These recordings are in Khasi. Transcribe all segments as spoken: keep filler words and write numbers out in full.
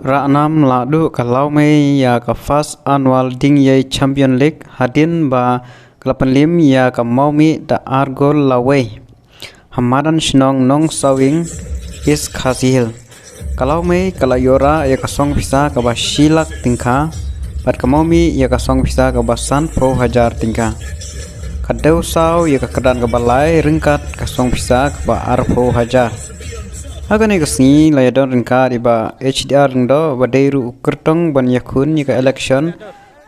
Ranam la duh ka Lawmei ïa ka first annual Dingïei Champion League hadien ba ka la pynliem ïa ka Mawmih da ar gol la wei ha madan shnong Nongsawing, East Khasi Hills. Ka Lawmei ka la ïoh rah ïa ka song pisa kaba shi lak tyngka bad ka Mawmih ïa ka song pisa kaba sanphew hajar tyngka. Ka dewsaw ïa ka kyrdan kaba lai ryngkat ka song pisa kaba arphew hajar. Ha kane ka sngi la ïadon ryngkat i Bah H D R Lyngdoh ba dei ruh u kyrtong ban ïakhun ïa ka election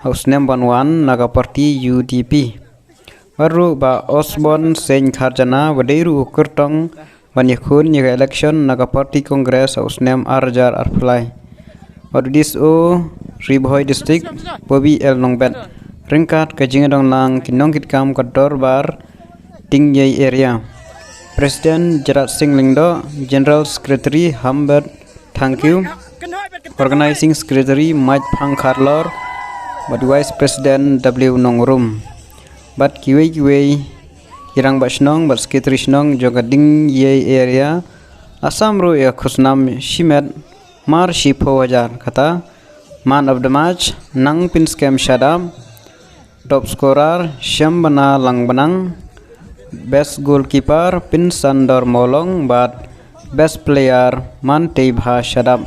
ha u snem ban wan na ka party U D P. Bad ruh Bah Osborne Seiñ Kharjana ba dei ruh u kyrtong ban ïakhun ïa ka election na ka party Congress ha u snem ar hajar arphew lai. Bad u D S O Ri Bhoi District, Bobby L Nongbet, ryngkat ka jingïadon lang ki nongkitkam ka dorbar Dingïei Area. President Jarat Singh Lyngdoh, General Secretary Hambert Thangkhiew, Organizing Secretary Mike Phang Kharlor, bad Vice President W Nongrum. Bad kiwei kiwei ki rangbah shnong bad secretary shnong jong ka Dingïei Area la sam ruh ïa ka khusnam shimet mar shiphew hajar, kata: Man of the Match, Nang Pynskhem Shadap, Top Scorer, Shembana Langbanang, Best Goalkeeper, Pynsandor Mawlong, bad Best Player, Manteibha Shadap.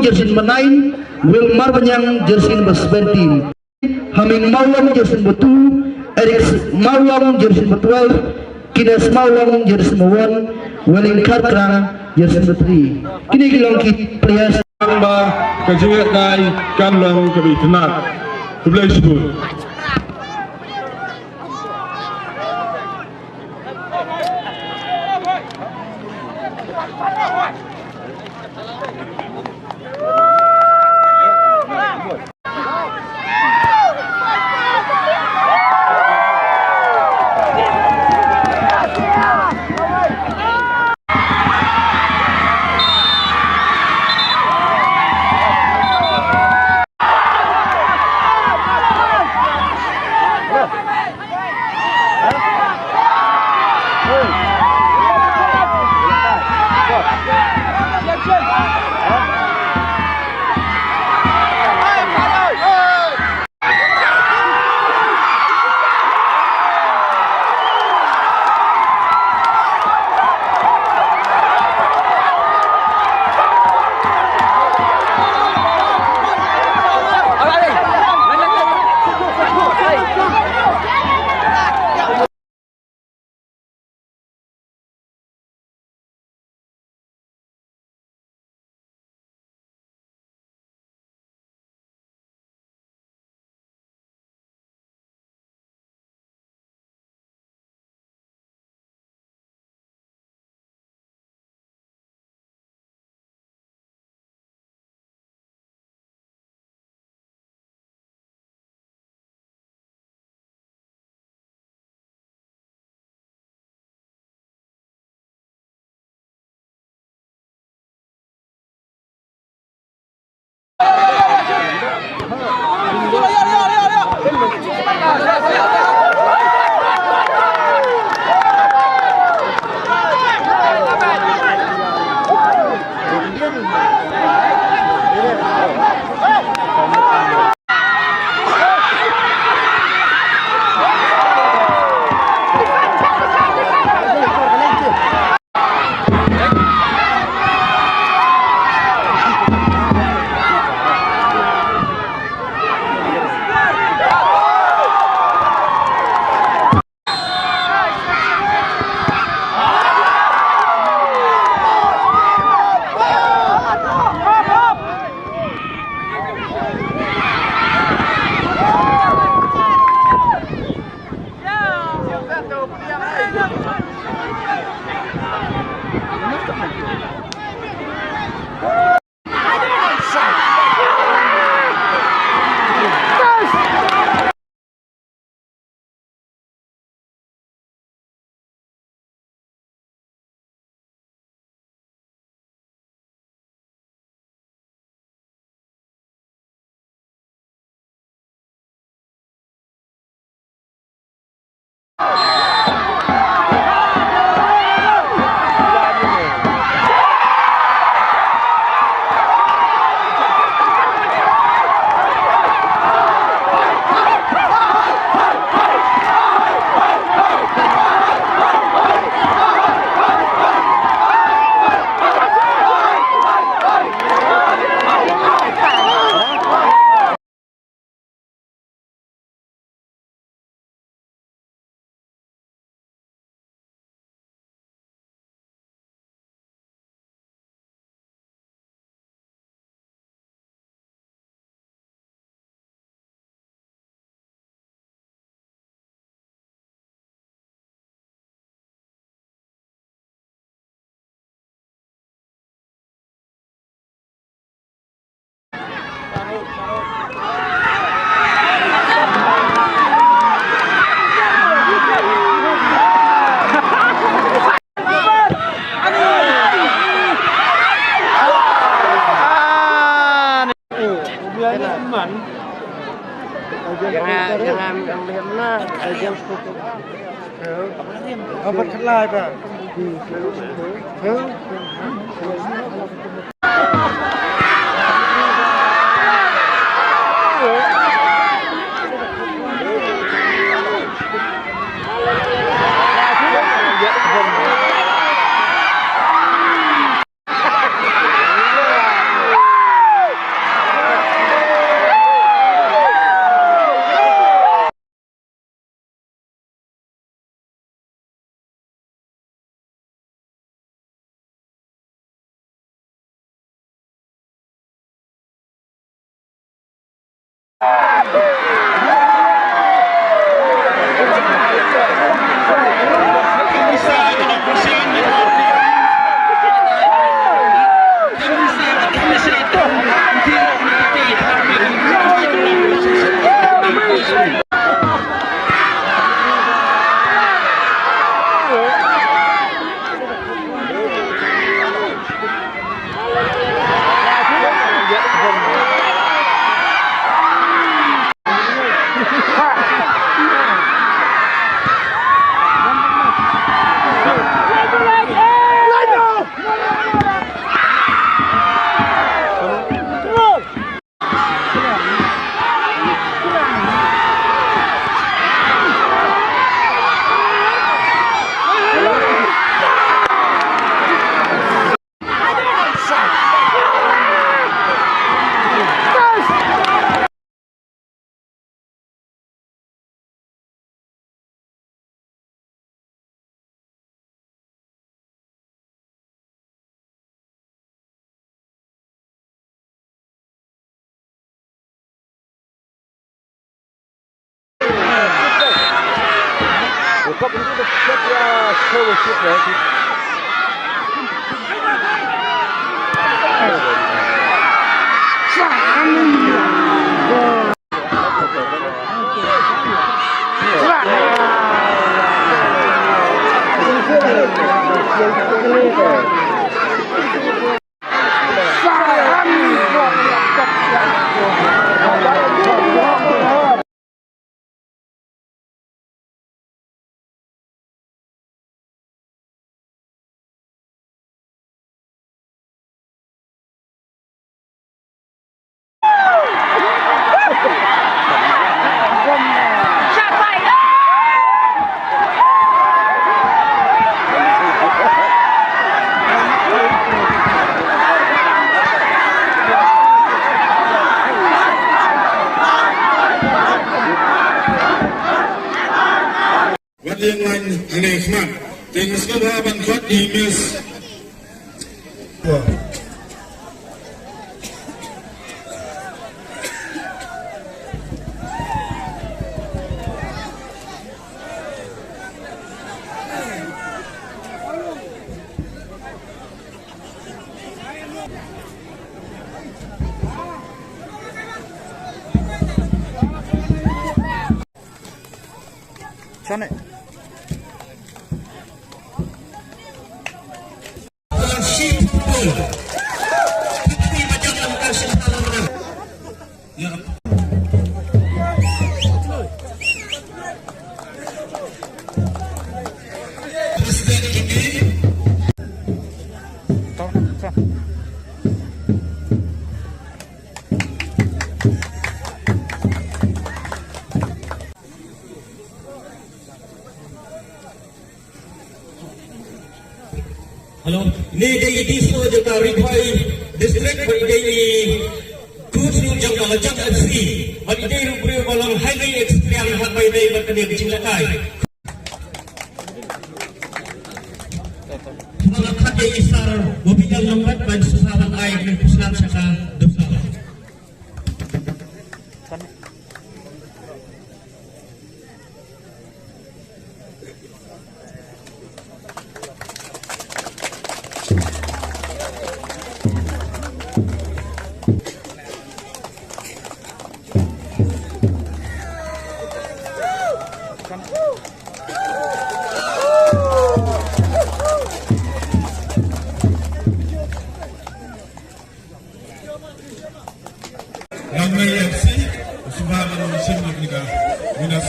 Jersey number nine, Wilmar Banyang, jersey number seventeen. Haming Mawlong, jersey number two, Eric Mawlong, jersey number twelve, Kines Mawlong, jersey number one, Weling Kharkrang, jersey number three. Kine ki long ki players. Ba ka jingïadei kan long kaba itynnad. Khublei shibun. Wat ïeng lang hangne khmat. Te nga sngewbha ban khot ïa i Miss. Hello, ine i dei i D S O jong ka Ri Bhoi District, bad i dei i coach jong ka Lajong F C, bad i dei ruh u briew ba long highly experienced haba ïadei bad kane ka jingïalehkai. Sngewbha khot ïa i Sir Bobby L. Nongbet ban sngewbha ban ai kane ka khusnam sha ka Dusar. Lamai F C, sngewbha ban shim ïa kane ka winner.